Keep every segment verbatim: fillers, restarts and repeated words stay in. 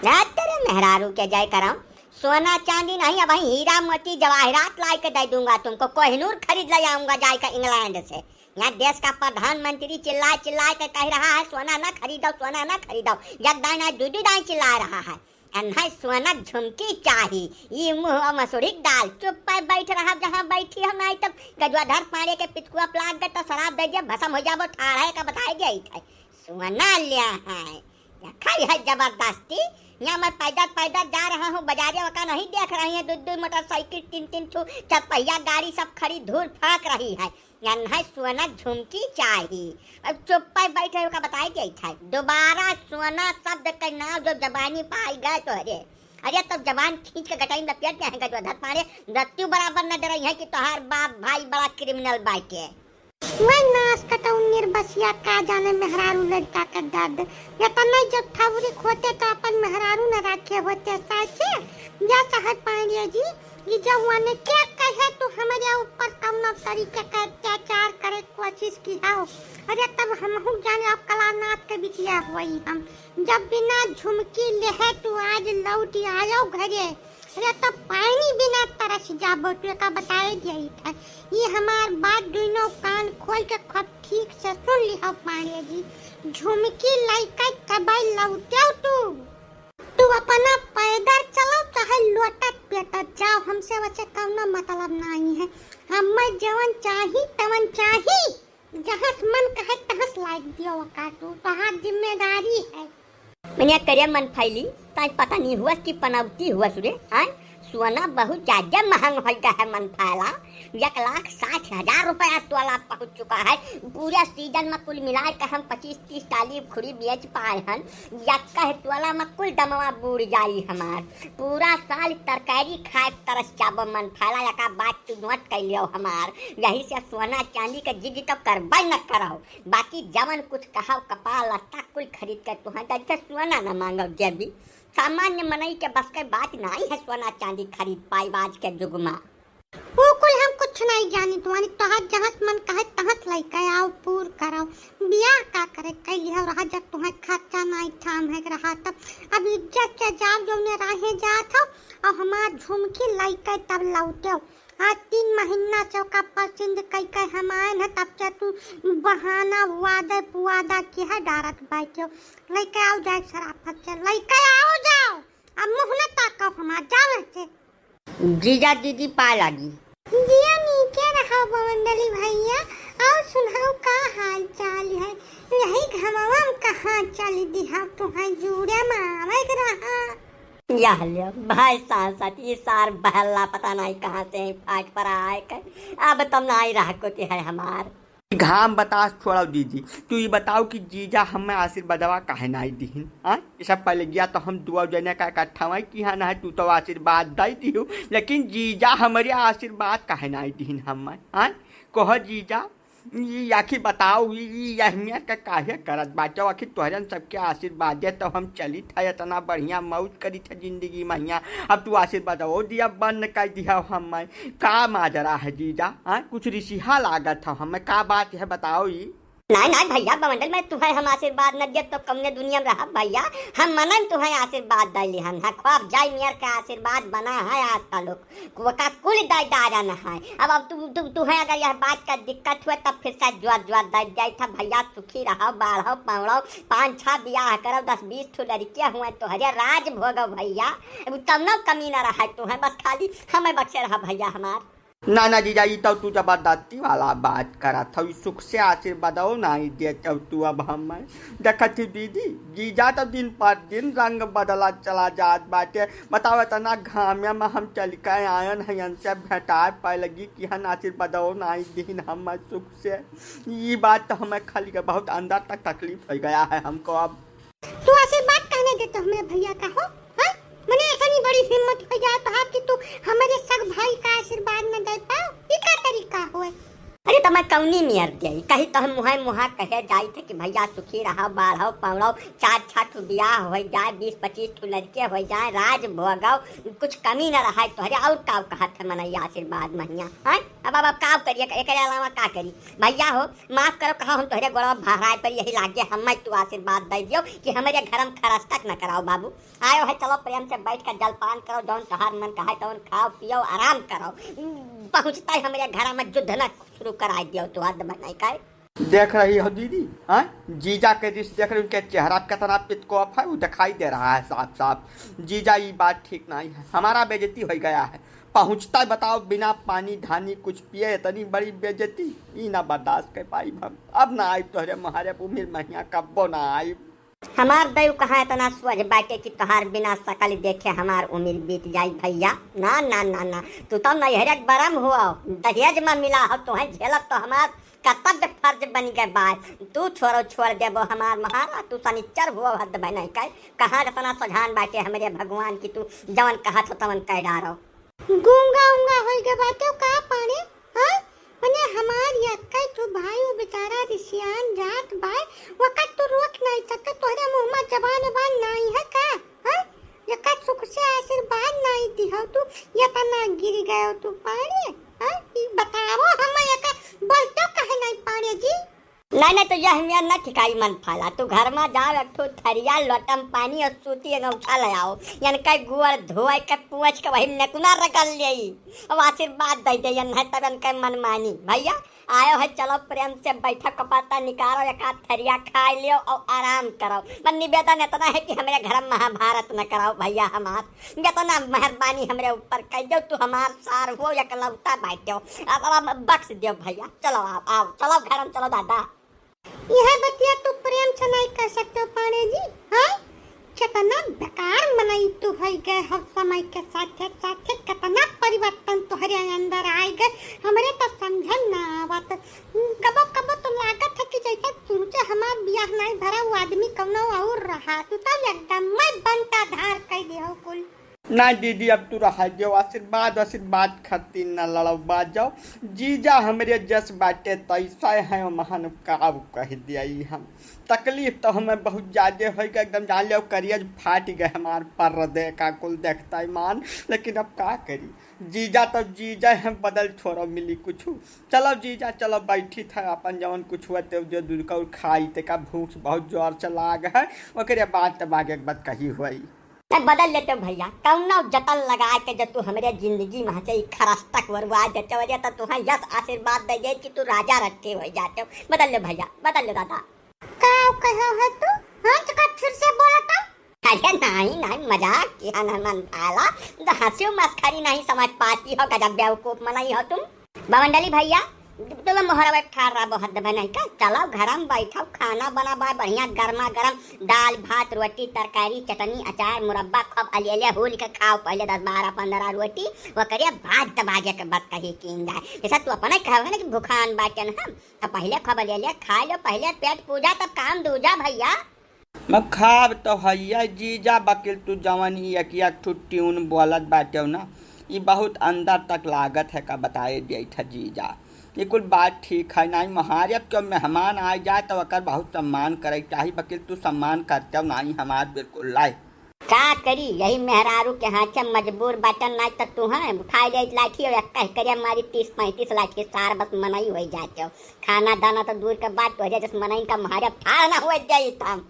ना तेरे मेहरारू के जाए करम, सोना चांदी नहीं, अब हीरा मोती जवाहरात लाई के दे दूंगा तुमको, कोहिनूर खरीद ले आऊंगा जाए का इंग्लैंड से। यहाँ देश का प्रधानमंत्री चिल्ला चिल्ला के कह रहा है, "सोना ना खरीदो, सोना ना खरीदो।" एक दाई ना, दू दू दाई चिल्ला रहा है। अ नहीं, सोना झुमकी चाही, ई मुंह मसूरी के दाल। चुप पे बैठ रहा जहाँ बैठी हो, नहीं तो गजवाधर पांड़े के पितकुआ प्लाग गए तो शराब दे दिया, भसम हो जाबो, ठाढ़े का बताए दिया ही था। सोना लिया है, रखा है जबरदस्ती। यहाँ मैं पैदल पैदल जा रहा हूँ, बाजारे वका नहीं देख रही है, दो दो मोटरसाइकिल, तीन तीन ठो चार पहिया गाड़ी सब खड़ी धूल फाक रही है। या नहीं, सोना झुमकी चाही। अब चुप पे बैठे हो का बताए के था। दोबारा सोना शब्द के नाम जो जबानी पे आई गए तोहरे, अरे तब जबान खींच के गटाई में लपेट दे हैं गजवाधर पांड़े, मृत्यु बराबर न डरई है कि तोहार बाप भाई बड़ा क्रिमिनल बाटे। वही नाश कटऊ निर्बसिया का जाने मेहरारू लड़का के दर्द। या तो नहीं जब ठौरी खोते तो अपन मेहरारू न रखे होते साचे। या शहर पांड़े जी, ई जवान के कहे तू हमरे ऊपर कौनो तरीके का अत्याचार करे के कोशिश की हो। अरे तब हमहू जाने अब कलानाथ के बिटिया हुई हम। जब बिना झुमकी लेहे तू आज लौट आयो घरे, अरे तब पानी बिना तरस जाबो, तू एका बताए दिया था। ई हमार बात दुनो कान खोल के खूब ठीक से सुन लिहो पांड़े जी। झुमकी लइके तबै लौटेउ तू। तू अपना पैदल चलो चाहे लोटत पेटत जाओ, हमसे वैसे कौनो मतलब नहीं है। हमें जवन चाही तवन चाही, जहाँ से मन कहे तहाँ से लाइक दियो वका तू, तोहार जिम्मेदारी है। मनिया करे मन फैली, ताई पता नहीं हुआ कि पनौती हुआ सुरे, आय? सोना बहुत ज्यादा महंग हो गया है मन फैला, एक लाख साठ हजार रुपया तोला पहुँच चुका है। पूरा सीजन में कुल मिला के हम पच्चीस तीस टाली खुड़ी बेच पाए हन, यक्का है तोला में कुल दमवा बूड़ जाई हमार। पूरा साल तरकारी खाए तरस जाबो मन फैला, एका बात तू नोट कर लियो हमार। यही से सोना चांदी के जिद तो करबे न करो, बाकी जवन कुछ कहाव कपाल लत्ता कुल खरीद के तुहां दे, सोना न मांगो जेबी। सामान्य मनई के बस के बात नाई है सोना चांदी खरीद पाई आज के जुग मा। वो कुल हम कुछ नहीं जानी, तुम्हारी तोहार जहाँ से मन कहे तहाँ से लइके आओ, पूर करो। बियाह का करे कैली हो रहा, जब तुम्हें खर्चा नहीं ठाम है रहा तब। अब इज्जत से जाओ जो ने राहे जात हो, और हमार झुमकी लइके तब लौटे हो। आज तीन महीना से ओका पसंद कई के हम आएन है, तब से तू बहाना वादे पुआदा किहा डारत बैठे हो। लइके आओ जाए शराफत से, लइके आओ जाओ। अब मुँह न ताको हमार, जाओ यहाँ से। जीजा दीदी पाए लागी। जिया नीचे रहो बमंडली भैया, और सुनाओ का हाल चाल है? यही घमवा में कहाँ चल दिहा, तुम्हें जूड़े में आवे के रहा। यह ले भाई सांसत, ये सार बहला पता नहीं कहाँ से ही फाट पर आए के। अब तो नहीं रह कोती है हमार। घाम बतास छोड़ो दीदी, तू ये बताओ कि जीजा हमें आशीर्वादवा काहे नहीं दिहिन? हाँ, ये सब पहले गया तो हम दुआ जने का इकट्ठा वही किहा ना है, तू तो आशीर्वाद दे दियो, लेकिन जीजा हमारे आशीर्वाद काहे नहीं दिहिन हमें? हाँ, कहो जीजा, ई आखिर बताओ, ई, ई अहमियत का काहे करत बाटे? आखिर तोहरन सबके आशीर्वादे तो हम चलित है, इतना बढ़िया मौज करित है जिंदगी में हियाँ। अब तू आशीर्वाद वो दिया बंद कर दिया हमें। का माजरा है जीजा? हाँ, कुछ रिसिहा लागत है हमें, का बात है बताओ ई? नहीं, नहीं भैया, बमंडल में तुहे हम आशीर्वाद न दियत तो कौने दुनिया में रहब भैया। हम मनन तुहे आशीर्वाद दे लिहन है, खूब जाई मियर का आशीर्वाद बना है आज तलुक। वका कुल दायदारन है। अब, अब तू, तू, तुहे अगर यह बात का दिक्कत हुए तब फिर से जोर, जोर दे जाई था भैया, सुखी रहो, बाढ़ो, पावड़ो, पाँच छह बियाह करो, दस बीस ठो लड़कियां हुए, तोहरे राज भोगो भैया। अब तब न कमी न रहा तुहे, बस खाली हमें बख्शे रहा भैया हमार। ना, ना जीजा, ई तो तू जबरदस्ती वाला बात करत हौ। ई सुख से आशीर्वादो नाई देत हौ तू अब हमें। देखत ही दीदी, जीजा तो दिन पर दिन रंग बदलत चला जात बाटे। बताओ, इतना घामे में हम चल के आयन है, इनसे भेंटाए पाए लगी कि हन आशीर्वादो नाई दीन हमें सुख से। ई बात तो हमें खाली के बहुत अंदर तक तकलीफ हो गया है हमको अब। तू आशीर्वाद कहने दे तो हमें भैया का हो, हाँ? मने ऐसा नहीं बड़ी हिम्मत हो जाए तो आपकी तू हमारे सग भाई का आशीर्वाद न दे पाओ, ये क्या तरीका हुए? अरे तो मैं कौनी मेर देई? कही तो हम मुँहे मुँहा कहे जाई थे कि भैया सुखी रहो, बाढ़ो पौड़ो, चार छह ठो बियाह होइ जाए, बीस पच्चीस ठो लड़के होइ जाए, राज भोगो, कुछ कमी न रहे तोहरे। और का कहत है मनई आशीर्वाद महिया, हैं? अब, अब, अब का करिए, एकरे अलावा का करी? भैया हो, माफ करो, कहो हम तोहरे गोड़वा भहराए पर यही लागे, हमें तू आशीर्वाद दे दियो कि हमरे घर में खरस तक न कराओ बाबू। आयो है, चलो प्रेम से बैठ कर जलपान करो, जौन तोहार मन कहे तौन खाओ पियो, आराम करो। पहुँचता ही हमरे घर में युद्ध न शुरू कराई दियो तू, हद बनाई का। देख रही हो दीदी, हाँ, जीजा के रिस देख रही, उनके चेहरा पे कितना पितकोप है, वो दिखाई दे रहा है साफ साफ। जीजा, ये बात ठीक नहीं है, हमारा बेइज्जती हो गया है। पहुँचता ही बताओ, बिना पानी धानी कुछ पिए इतनी बड़ी बेइज्जती, ई ना बर्दाश्त कर पाई हम। अब ना आई तोहरे मोहरे उमिर महिया, कब्बो ना आई। हमार दयु कहाँ इतना सोझ बाटे कि तोहार बिना सकल देखे हमार उमिर बीत जाई भैया। ना, ना, ना, ना, तू तो नैहरे के बरम हुआ, दहेज में मिला हो, तुहें झेलब तो हमार कर्तव्य फर्ज बन गए बाय। तू छोड़ो, छोड़ देबो हमार महारा, तू सनिच्चर हुआ, हद भय नहीं कर। कहाँ इतना सोझान बाटे हमरे भगवान की तू जवन कहत हो तवन कह डारो। गूंगा ऊंगा होई गए बाटे का पाड़े? हाँ, मने हमार यक्कै ठो भाई, वो बेचारा रिसियान जात बाय, वकर तू रोक नहीं सकत, तोहरे मुँह में जबान उबान नहीं है का? हाँ, यक्कै सुख से आशीर्वाद नहीं दिहो तू, यतना गिर गयो तू पाड़े। हाँ, ई बताओ, हम यक्कै बोलते कहे नहीं पाड़े जी? नहीं, नहीं, तो यह मेर न ठिकाई मन फाला। तू घर में जाओ, एक ठो थरिया, लोटम पानी और सूती अंगौछा ले आओ। यनकै गोड़ धोए के, पोंछ के वही नेकुना रगड़ लेई। अब आशीर्वाद दे दे, यन है तब यनकै मन मानी। भैया, आयो है, चलो प्रेम से बैठो, कपाता निकालो, एक आध थरिया खाई लियो और आराम करो। मन निवेदन इतना है कि हमरे घर में महाभारत न कराओ भैया हमार। यतना मेहरबानी हमरे ऊपर कर दो, तू हमार सार हो, एकलौता बाटो। अब, अब, अब बख्श दो भैया, चलो आओ, आओ, चलो घर में चलो दादा। यह बतिया तू प्रेम से नहीं कह सकते हो पाड़े जी, हाँ? कितना बेकार मनई तू हो गए हो, समय के साथे साथे कितना परिवर्तन तोहरे अंदर आए गए, हमरे तो समझन ना आवत। कबो कबो तो लागत है कि जैसे तुमसे हमार बियाह नहीं भरा, वो आदमी कौनो और रहा। तू तो एकदम मैं बंटा धार कह दे हो कुल। ना दीदी, अब तू रहा जाओ, आशीर्वाद, आशीर्वाद खातिर ना लड़वा जाओ। जीजा हमरे जस बाटे तैसा है, महान काव कह दिया ई हम। तकलीफ तो हमें बहुत ज्यादा होई गए, एकदम जान लियो करियज फाट गए हमार पर्दे का कुल देखता ईमान। लेकिन अब का करी, जीजा तो जीजा है, बदल छोड़ो मिली कुछ। चलो जीजा, चलो बैठी था, अपन जवन कुछ हुआ ते जो दूध का खाई ते का भूख बहुत जोर से लाग है, ओकरे बाद तब आगे एक बात कही हुई। ए, बदल लेते हो भैया, कौनो जतन लगा के जब तू हमरे जिंदगी में हंसे ई खरस तक वरुआ देते हो, तो तुहें यस आशीर्वाद दे दे कि तू राजा रखे हो जाते हो। बदल ले भैया, बदल ले दादा। का कहो है तू? हाँ, तो का फिर से बोला था? अरे नहीं, नहीं, मजाक किया ना मन भाला, तो हंसी मस्खरी नहीं समझ पाती हो, गजब बेवकूफ मनई हो तुम। बवंडली भैया, तुम मोहरवे ठार रहा बहुत दबे नहीं का? चलो घर में बैठो, खाना बनाबा बढ़िया गर्मा गर्म, दाल भात रोटी तरकारी चटनी अचार मुरब्बा खूब अलियले हूल के खाओ, पहले दस बारह पन्द्रह रोटी, ओकरे बाद तब आगे के बात कही कीन जाए। जैसा तू अपने कहवे ना कि भुखान बाटे ना हम, तो पहले खूब अलियले खा लो, पहले पेट पूजा तब काम दूजा भैया। मैं खाब तो हइया जीजा, बकिल तू जवन ई एक एक ठो ट्यून बोलत बाटेउ ना, ई बहुत अंदर तक लागत है का बताए देत है जीजा। ई कुल बात ठीक है नाहीं, महारे अब क्यों मेहमान आ जाए तो ओकर बहुत सम्मान करे के चाही, बकिल तू सम्मान करतेउ नाहीं हमार बिल्कुल लाए। का करी, यही मेहरारू के हाथे मजबूर बाटन, नाहीं तो तू हैं उठाए ले लाठी और एक कह करे मारी तीस पैंतीस लाठी सार बस मनई हो जाते हो। खाना दाना तो दूर के बात, तोहरे जस मनई का महारे अब ठार ना हो जाई हम।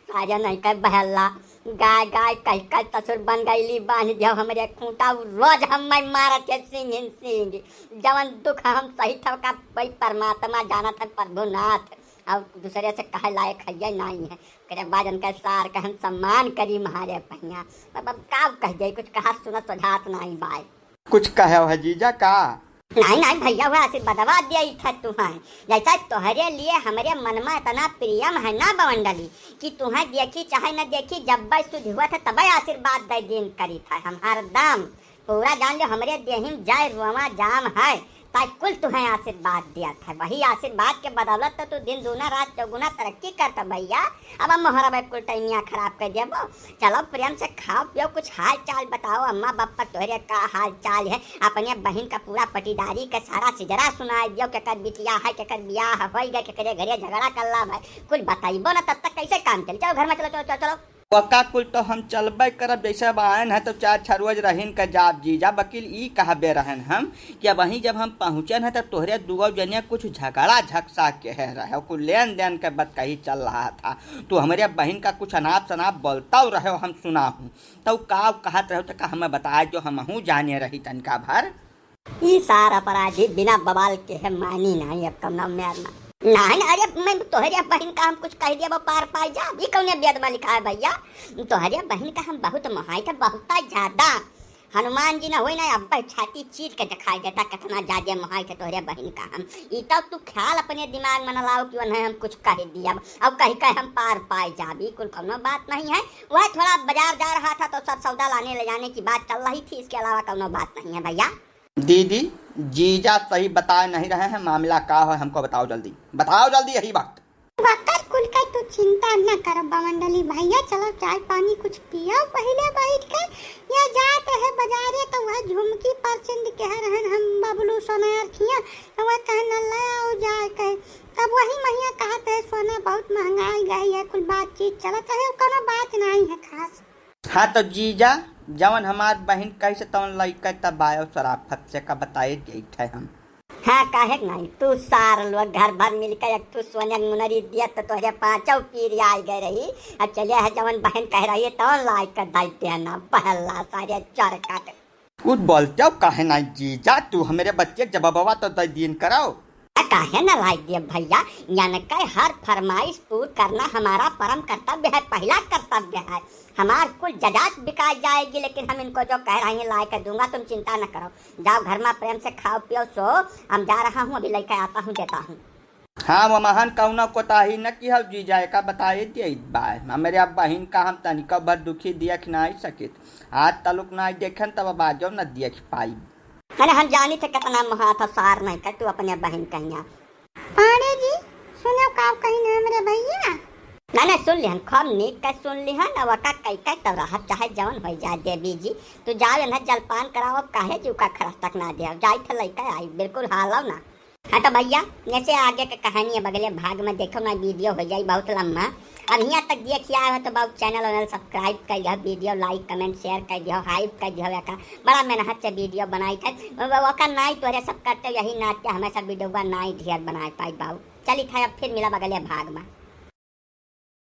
साजन है के बहला, गाय गाय कह कह ससुर बन गईली, बांध दियो हमरे खूंटा, उ रोज हम मैं मारत है सिंगिन सिंग। जवन दुख हम सही थव का वही परमात्मा जानत है प्रभुनाथ, और दूसरे से कहे लायक है ये नहीं है। करे बाद उनका सार का हम सम्मान करी महारे पहिया। अब, अब का कह जाए, कुछ कहा सुनत सुझात नहीं बाय। कुछ कहे है जीजा का? नहीं, नहीं भैया, वह आशीर्वादवा दिया था तुहैं। जैसा तोहरे लिए हमरे मन में इतना प्रियम है ना बवंडली, कि तुहैं देखी चाहे न देखी, जब सुध हुआ था तब आशीर्वाद दे दिन करी था हम हरदम। पूरा जान लो हमरे देहिम जाए रुआ जाम है, आज कुल तुहैं आशीर्वाद दियत है, वही आशीर्वाद के बदौलत तो तू दिन दूना रात चौगुना तरक्की करत भइया। अब हम मोहरा भाई कुल टाइमिया खराब कर देबो। चलो प्रेम से खाओ पियो, कुछ हाल चाल बताओ, अम्मा बापा तोहरे का हाल चाल है, अपने बहिन का पूरा पटीदारी के सारा सिजरा सुनाइ दियो, केकर बिटिया है, केकर बियाह होइ गए, केकरे घरे झगड़ा कल्ला है, कुछ बताइबो ना, तब तक कैसे काम चली? चलो घर में चलो, चलो, चलो, चलो। पक्का कुल तो हम चलबे करब, जैसे अब आयन है तो चार छह रोज रहिन के जाब जीजा। बकिल ई कहबे रहन हम कि अबहीं जब हम पहुँचन है तो तोहरे दुगो जने कुछ झगड़ा झगसा के है रहे, कुल लेन देन के बतकही चल रहा था। तू हमरे बहिन का कुछ अनाप शनाप बोलतौ रहे, हम सुना हूँ। तौ का कहत रहे तो का हमें बताए जो हमहूँ जाने रही तनिका भर। ई सार अपराधी बिना बवाल के है, मानी नाहीं अब कौनो मेर ना। नाहीं, अरे मैं तोहरे बहिन का हम कुछ कह दिया वो पार पाई जा, ई कौने वेद में लिखा है भइया? तोहरे बहिन का हम बहुत मोहाई थे, बहुत ज्यादा। हनुमान जी ना होई ना, अब छाती चीर के दिखाई देता कितना ज्यादा मोहाई थे तोहरे बहिन का हम। ई तब तू ख्याल अपने दिमाग में न लाओ कि उन्हें हम कुछ कह दिया, अब कही कहे हम पार पाई जाब, ई कुल कौनो बात नहीं है। वह थोड़ा बाजार जा रहा था तो सब सौदा लाने ले जाने की बात चल रही थी, इसके अलावा कौनो बात नहीं है भइया। दीदी, जीजा सही बताए नहीं रहे हैं, मामला का है हमको बताओ जल्दी, बताओ जल्दी यही वक्त। वकर कुल का तू चिंता न कर बमंडली भइया, चलो चाय पानी कुछ पियो पहिले बैठ के। या जात रहे बाजारे तो वह झुमकी परसिंद के रहन हम बबलू सोना यार खिया, तो वह कहन ले आओ जाए के। तब वही महिया कहत है सोना बहुत महंगाई गई है, कुल बातचीत चलत रहे, कोनो बात नहीं है खास। हाँ तो जीजा, जवन हमार बहिन कही से तवन लइका तब आयो शराफत से का बताए देत है हम। हाँ, काहे के नाहीं? तू सार लोग घर भर मिलके एक ठू सोने के मुनरी दिया तो तोहरे पाँचों पीर आइ गए रही। अब चले है जवन बहन कह रही है तवन लाइक कर दाई देना, बहला सारे चरकट। कुछ बोलते हो काहे नाहीं जीजा, तू हमरे बच्चे जवाबवा तो दे दीन करो। आ, काहे न लाइक दिए भइया, यानी के हर फरमाइश पूर करना हमारा परम कर्तव्य है, पहिला कर्तव्य है। हमार कुल जजात बिकाइ जाएगी, लेकिन हम इनको जो कह रही हैं लाइक दूंगा, तुम चिंता न करो। जाओ घर में प्रेम से खाओ पियो सो, हम जा रहा हूँ, अभी लइके आता हूँ, देता हूँ। हाँ, वो महान कौनो कोताही न किहौ जीजा, एका बताए दियत बा। हमरे अब बहिन का हम तनिको भर दुखी देख नाहीं सकित। आज तलुक नाहीं देखन तब अब आजो न देख पाई। अरे हम जानी थे कितना महाथा सार नहीं कर तू अपने बहिन कहिया। पाड़े जी, सुनो का कहिन हमरे भइया। ना, ना, सुन लिहन, खूब नीक के सुन लिहन, अब का कई कई तब रहत चाहे जवन होइ जाए देवी जी। तू जाओ इन्हें जलपान कराओ, अब काहे जी का खरस तक ना दे, जाई थे लइके आई, बिल्कुल हालव ना। हाँ तो भइया, जैसे आगे के कहानी अब अगले भाग में देखो ना, video होइ जाई बहुत लम्बा। अब हियाँ तक देखिया हो तो बाबू channel वैनल subscribe कर दियो, video like comment share कर दियो, hype कर दियो, एका बड़ा मेहनत से video बनाई थे। वो, वो, ओकर नाई तोहरे सब करते, यही नाते हमेशा video बा नाई ढेर बनाए पाई बाबू। चली था अब फिर मिलब अगले भाग में।